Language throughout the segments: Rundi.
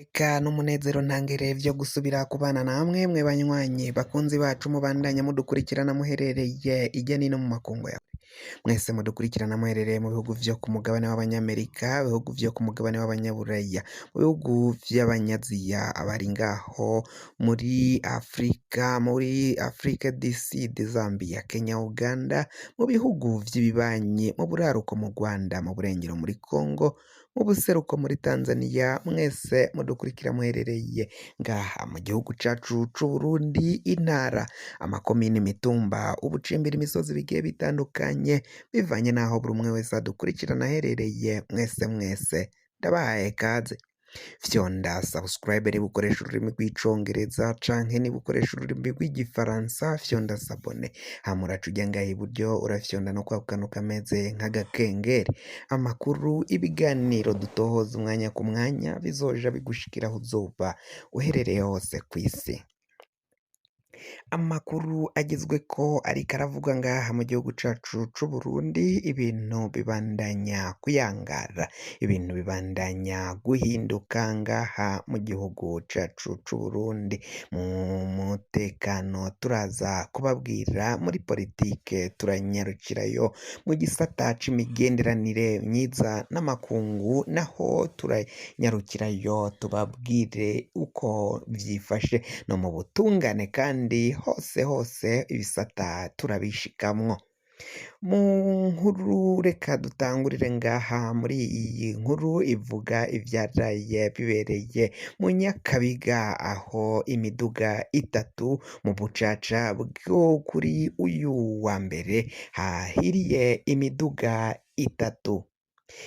Eka n'umunezero ntangere vyo gusubira kubana namwe mwe banywanyi bakunzi bacu mubandanya mudukurikirana muherereye irya nino mu makungu ya mwese mudukurikirana muherereye mu bihugu vyo ku mugabane w'abanyamerika, ibihugu vyo ku mugabane w'abanyaburaya, mu bihugu vy'abanyaziya, abari ngaho muri Afrika, muri Afrika du Sud, Zambia, Kenya, Uganda, mu bihugu vy'ibibanyi, mu buraruko mu Rwanda, mu burengero muri Congo, mu buseruko muri Tanzania, mwese mudukurikira muherereye ngaha mu gihugu cacu c'Uburundi, intara, amakomine, imitumba, ubucimbira, imisozi bigiye bitandukanye, bivanye n'aho buri umwe wese adukurikirana aherereye, mwese mwese ndabahaye kaze. Fyonda subscribe niba ukoresha ururimi rw'icongereza canke niba ukoresha ururimi rw'igifaransa, fyonda s'abonner, hama uraca uja ngaha iburyo urafyonda no kwa kantu kameze nk'agakengeri. Amakuru, ibiganiro dutohoza umwanya ku mwanya bizoja bigushikira aho uzoba uherereye hose kw'isi. Amakuru agezweko ariko aravugwa ngaha mu gihugu cacu c'Uburundi, ibintu bibandanya kuyangara, ibintu bibandanya guhinduka ngaha mu gihugu cacu c'Uburundi. Mu mutekano turaza kubabwira, muri politike turanyarukirayo, mu gisata c'imigenderanire myiza n'amakungu naho turanyarukirayo tubabwire uko vyifashe, no mu butungane kandi hose hose ibisata turabishikamwo. Mu nkuru reka dutangurire ngaha muri iyi nkuru ivuga ivyaraye bibereye mu Nyakabiga, aho imiduga itatu mu bucaca bwo kuri uyu wa mbere hahiriye imiduga itatu.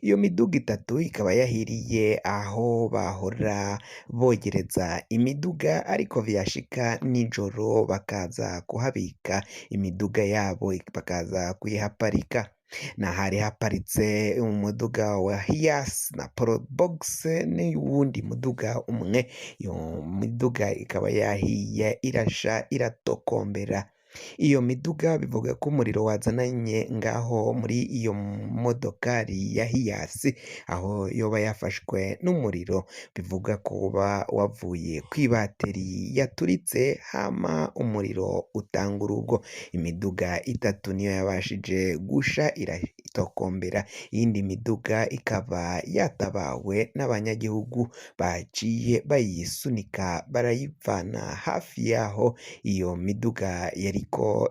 Iyo miduga itatu ikaba yahiriye aho bahora bogereza imiduga, ariko vyashika nijoro bakaza kuhabika imiduga yabo, bakaza kuyihaparika. Nahari haparitse umuduga wa Hiace na Probox n'uwundi muduga umwe. Iyo miduga ikaba yahiye irasha iratokombera. Iyo miduga bivuga ko umuriro wazananye ngaho muri iyo modokari ya Hiace, aho yoba yafashwe n'umuriro, bivuga ko woba wavuye kw'ibateri yaturitse, hama umuriro utangura ubwo. Imiduga itatu niyo yabashije gusha iratokombera, iyindi miduga ikaba yatabawe n'abanyagihugu baciye bayisunika barayivana hafi yaho iyo miduga yariko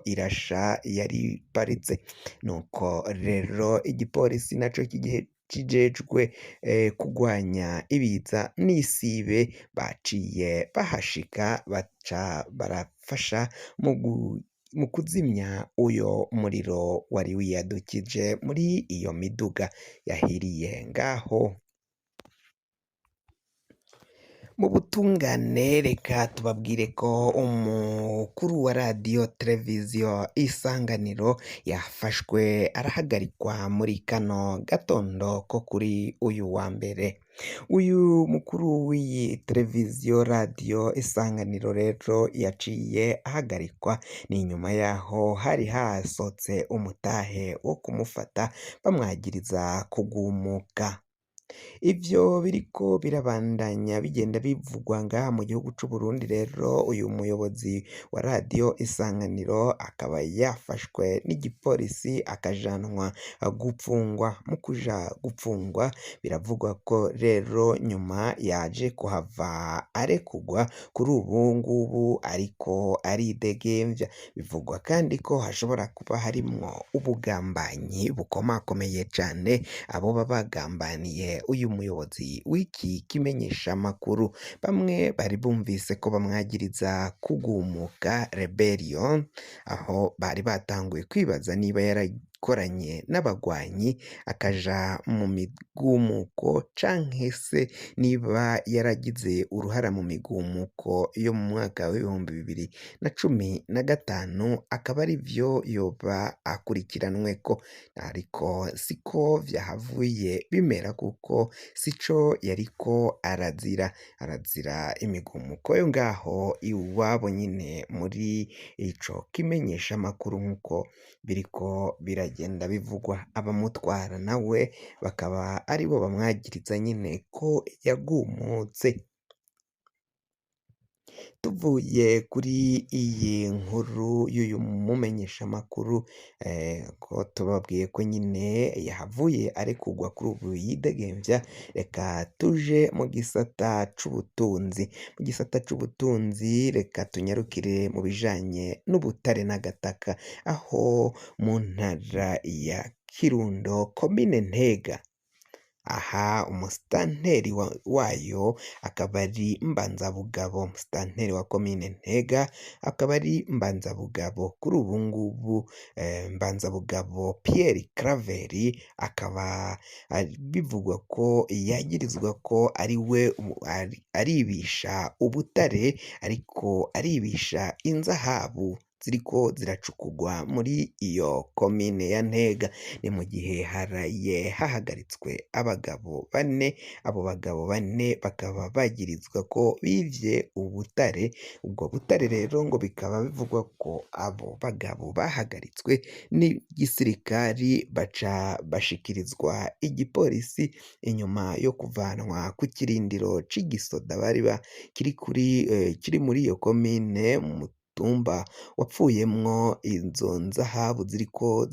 irasha yari iparitse. Nuko rero igipolisi naco kijejwe kugwanya ibiza n'isibe baciye bahashika, baca barafasha mu kuzimya uyo muriro wari wiyadukije muri iyo miduga yahiriye ngaho. Mu butungane reka tubabwire ko umukuru wa radiyo televiziyo Isanganiro yafashwe arahagarikwa muri kano gatondo ko kuri uyu wa mbere. Uyu mukuru w'iyi televiziyo radiyo Isanganiro rero yaciye ahagarikwa ni inyuma yaho hari hasohotse umutahe wo kumufata bamwagiriza kugumuka. Ivyo biriko birabandanya bigenda bivugwa ngaha mu gihugu c'Uburundi. Rero uyu muyobozi wa radiyo Isanganiro akaba yafashwe n'igipolisi akajanwa gupfungwa. Mu kuja gupfungwa biravugwa ko rero nyuma yaje kuhava arekugwa, kuri ubu ngubu ariko aridegemvya. Bivugwa kandi ko hashobora kuba harimwo ubugambanyi bukomakomeye cane, abo baba bagambaniye uyu muyobozi w'iki kimenyeshamakuru. Bamwe bari bumvise ko bamwagiriza kugumuka, rebellion, aho bari batanguye kwibaza niba yarakoranye n'abagwanyi akaja mu migumuko, canke se niba yaragize uruhara mu migumuko yo mu mwaka w'2015, akaba arivyo yoba akurikiranweko, ariko siko vyahavuye bimera kuko sico yariko arazira, arazira imigumuko yo ngaho iwabo nyine muri ico kimenyeshamakuru, nk'uko biriko biragenda bivugwa. Abamutwara nawe bakaba aribo bamwagiriza nyine ko yagumutse. Tuvuye kuri iyi nkuru y'uyu mumenyeshamakuru ko tubabwiye ko nyine yahavuye arekurwa kuri ubu yidegemvya, reka tuje mu gisata c'ubutunzi. Mu gisata c'ubutunzi reka tunyarukire mu bijanye n'ubutare n'agataka, aho mu ntara ya Kirundo komine Ntega, aha umusitanteri wayo akaba ari Mbanzabugabo, umusitanteri wa komine Ntega akaba ari Mbanzabugabo. Kuri ubu ngubu Mbanzabugabo Pierre Claver akaba bivugwa ko yagirizwa ko ari we aribisha ubutare, ariko aribisha inzahabu ziriko ziracukugwa muri iyo komine ya Ntega. Ni mu gihe haraye hahagaritswe abagabo bane, abo bagabo bane bakaba bagirizwa ko bivye ubutare, ubwo butare rero ngo bikaba bivugwa ko abo bagabo bahagaritswe n'igisirikari baca bashikirizwa igipolisi inyuma yo kuvanwa ku kirindiro c'igisoda bari ba kiri kuri kiri muri iyo komine mu mutumba wapfuyemwo izo nzahabu ziriko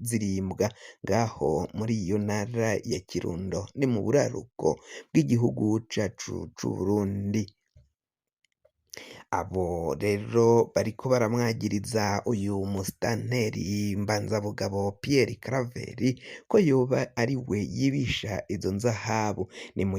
zirimbwa ngaho muri iyo ntara ya Kirundo, ni mu buraruko bw'igihugu cacu c'Uburundi. Abo rero bariko baramwagiriza uyu musitanteri Mbanzabugabo Pierre Claver ko yoba ari we yibisha izo nzahabu, ni mu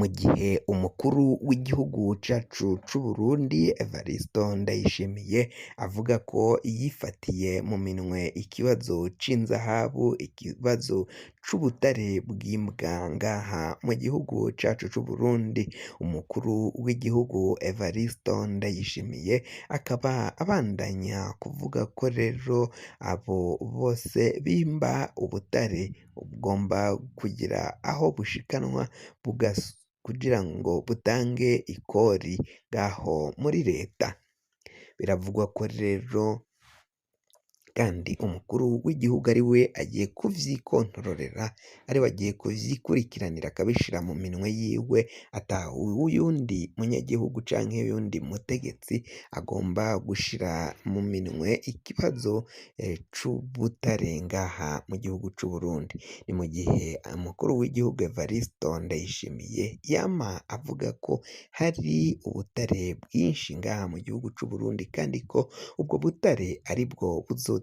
gihe umukuru w'igihugu cacu c'Uburundi Evaristo Ndayishimiye avuga ko yifatiye mu minwe ikibazo c'inzahabu, ikibazo c'ubutare bw'imbwa ngaha mu gihugu cacu c'Uburundi. Umukuru w'igihugu Evaristo Ndayishimiye akaba abandanya kuvuga ko rero abo bose bimba ubutare bugomba kugira aho bushikanwa kugira ngo butange ikori ngaho muri leta. Biravugwa ko rero kandi umukuru w'igihugu ari we agiye kuvyikontororera, ari we agiye kuvyikurikiranira akabishira mu minwe yiwe, ata uyundi munyagihugu canke uyundi mutegetsi agomba gushira mu minwe ikibazo c'ubutare ngaha mu gihugu c'Uburundi. Ni mu gihe umukuru w'igihugu Evaristo Ndayishimiye yama avuga ko hari ubutare bwinshi ngaha mu gihugu c'Uburundi, kandi ko ubwo butare aribwo buzoteza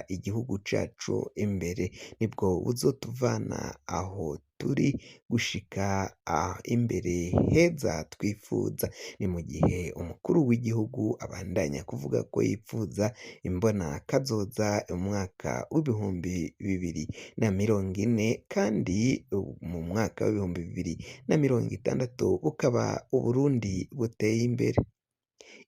igihugu cacu imbere, nibwo buzotuvana aho turi gushika imbere heza twifuza. Ni mu gihe umukuru w'igihugu abandanya kuvuga ko yipfuza imbona kazoza umwaka w'2040, kandi mu mwaka w'2060 bukaba Uburundi buteye imbere.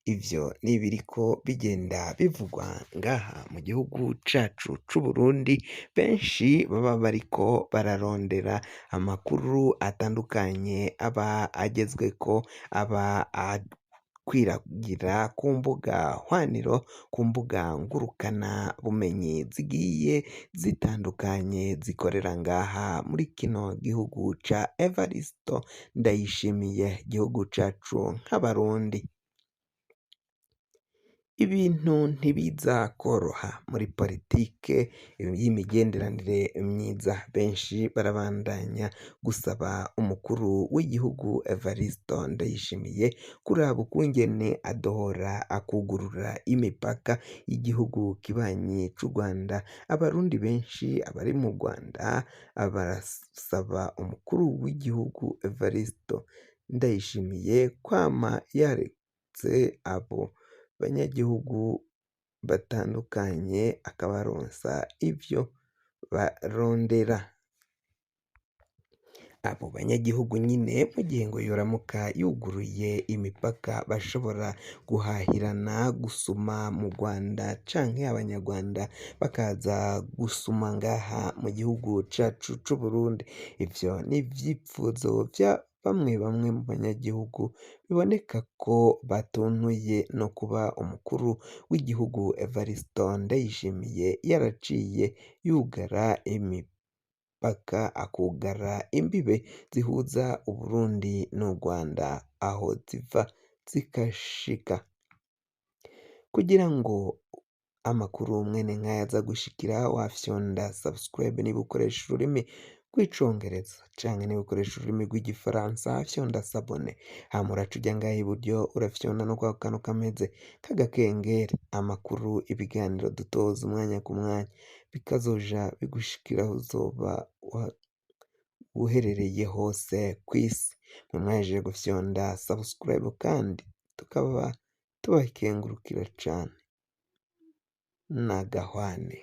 Ivyo ni ibiriko bigenda bivugwa ngaha mu gihugu cacu c'Uburundi, benshi baba bariko bararondera amakuru atandukanye aba agezweko, aba akwiragira ku mbuga hwaniro, ku mbuga ngurukana bumenyi zigiye zitandukanye zikorera ngaha muri kino gihugu ca Evaristo Ndayishimiye, igihugu cacu nk'abarundi. Ibintu ntibiza koroha muri politike y'imigenderanire myiza, benshi barabandanya gusaba umukuru w'igihugu Evaristo Ndayishimiye kuraba ukungene adohora akugurura imipaka y'igihugu kibanyi c'u Rwanda. Abarundi benshi abari mu Rwanda barasaba umukuru w'igihugu Evaristo Ndayishimiye kwama yaretse abo banyagihugu batandukanye akabaronsa ivyo barondera. Abo banyagihugu nyine mu gihe ngo yoramuka yuguruye imipaka bashobora guhahirana, gusuma mu Rwanda canke abanyarwanda bakaza gusuma ngaha mu gihugu cacu c'Uburundi. Ivyo ni ivyipfuzo vya bamwe bamwe mu banyagihugu biboneka ko batuntuye no kuba umukuru w'igihugu Evaristo Ndayishimiye yaraciye yugara imipaka. imipaka akugara imbibe zihuza Uburundi n'u Rwanda aho ziva zigashika. Kugira ngo amakuru mwene nkaya aza gushikira wafyonda subscribe niba ukoresha ururimi rw'icongereza canke niba ukoresha ururimi rw'igifaransa fyonda s'abonner, hama uraca uja ngaha iburyo urafyonda no kwako kantu kameze k'agakengeri, amakuru ibiganiro dutoza umwanya ku mwanya bikazoja bigushikira aho uzoba uherereye hose kw'isi. Mwe mwahejeje gufyonda subscribe kandi tukaba tubakengurukira cane. Nagahwane.